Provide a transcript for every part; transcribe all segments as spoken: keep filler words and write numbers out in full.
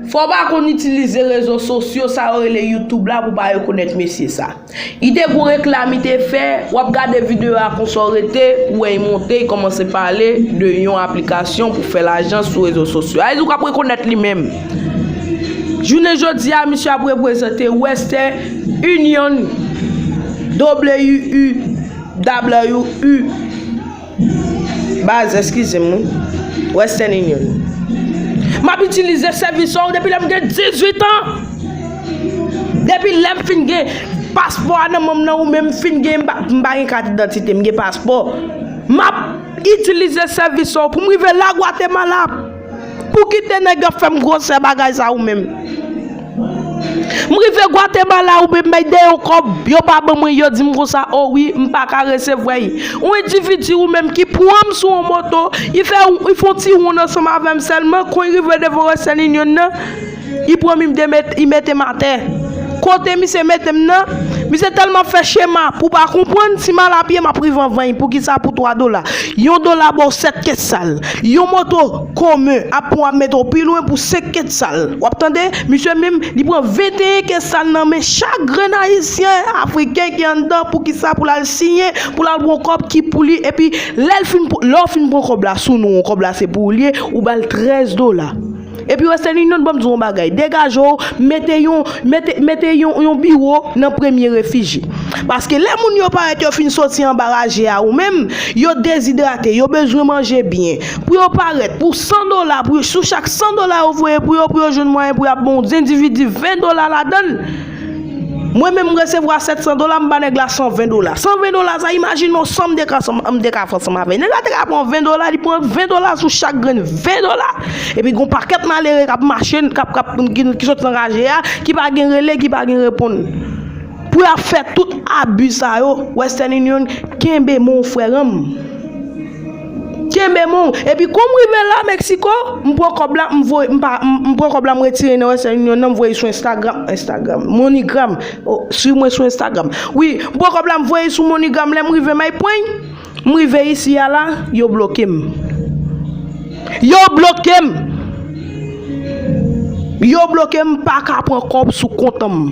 Fò w pa konn itilize rezo sosyo sa yo rele YouTube la pou w pa rekonèt mesye sa. Li te gon reklam li te fè, w ap gade videyo a konsa w rete, ou wè li monte, li kòmanse pale de yon aplikasyon pou fè lajan sou rezo sosyo. A di w k ap rekonèt li menm. Jounen jodi a, misye ap reprezante Western Union, W U W U. Baz, eskize m, wi. Western Union. M ap itilize sèvis sa yo depi lè m gen dizuit an. Depi lè m fin gen paspò a nan men m nan, ou menm fin gen, m pa, m pa gen kat idantite, m gen paspò. M ap itilize sèvis sa yo pou m rive la Gwatemala. Pou kite nèg yo fè m gwosè bagay sa ou menm. M rive Gwatemala ou menm bay de yon kòb, yo pa ban mwen, yo di m konsa, o wi, m pa ka resevwa l. Yon endividi ou menm ki pran m sou yon moto, li fè, li fè yon ti wonn ansanm avè m sèlman, kon li rive devan Western Union nan, li pran m, li mete m atè. Kote misye mete m nan, misye tèlman fè chema pou w pa konprann, si m al apye, m ap rive anvan l. Poukisa? Pou twa dola. Yon dola ba w sèt kèt sal. Yon moto komen ap pran w ap mete w pi lwen pou senk kèt sal. W ap tande? Misye menm, li pran venteyen kèt sal nan men chak grenn ayisyen, afriken ki anndan, poukisa pou l al siyen, pou l al pran kòb ki pou li, epi lè l fin, lè w fin pran kòb la sou non w, kòb la se pou ou l ye, ou ba l trèz dola. Epi Western Union ban m di w yon bagay, degaje w, mete yon, mete, mete yon, yon biwo nan Premye Refiji. Paske lè moun yo parèt yo fin soti anba raje a ou menm, yo dezidrate, yo bezwen manje byen. Pou yo parèt, pou san dola, pou yo, sou chak san dola yo voye pou yo, pou yo jwenn mwayen pou y ap ban yon endividi ven dola ladan l. Mwen menm, m resevwa sèt san dola, m ba nèg la san ven dola. San ven dola sa, imajine w san m te ka, m te ka fè ansanm avè l. Nèg la te ka pran ven dola, li pran ven dola sou chak grenn ven dola. Epi gon pakèt malere k ap mache, k ap, k ap, ki, ki sot nan raje a, ki pa gen rele, ki pa gen reponn. Pou y ap fè tout abi sa yo, Western Union kenbe men w, frè m. Kenbe men w. Epi kon m rive la, Meksiko, m pran kòb la, m voye, m pa, m, m pran kòb la, m retire nan Western Union nan, m voye sou Instagram, Instagram, MoneyGram. O, swiv mwen sou Instagram. Wi, m pran kòb la, m voye sou MoneyGram, lè m rive Maypwen, m rive isi a la, yo bloke m. Yo bloke m. Yo bloke m, m pa ka pran kòb sou kont an m.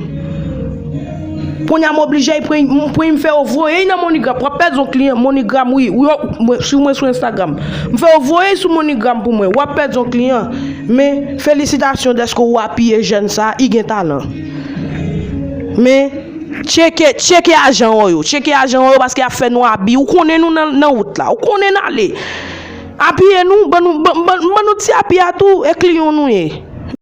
Kounye a m oblije pran, m pran, m fè yo voye nan MoneyGram. W ap pèdi yon kliyan, MoneyGram, wi, wi, w ap, mwen, swiv mwen sou Instagram. M fè yo voye sou MoneyGram pou mwen. W ap pèdi yon kliyan. Men, felisitasyon dèske w apiye jèn sa, li gen talan. Men, tcheke, tcheke ajan w yo. Tcheke ajan w yo paske y ap fè nou abi. Ou konnen nou nan, nan wout la. Ou konnen n ale. Apiye nou, ban nou, ban, ban, ban nou ti api a tou, e kliyan nou ye.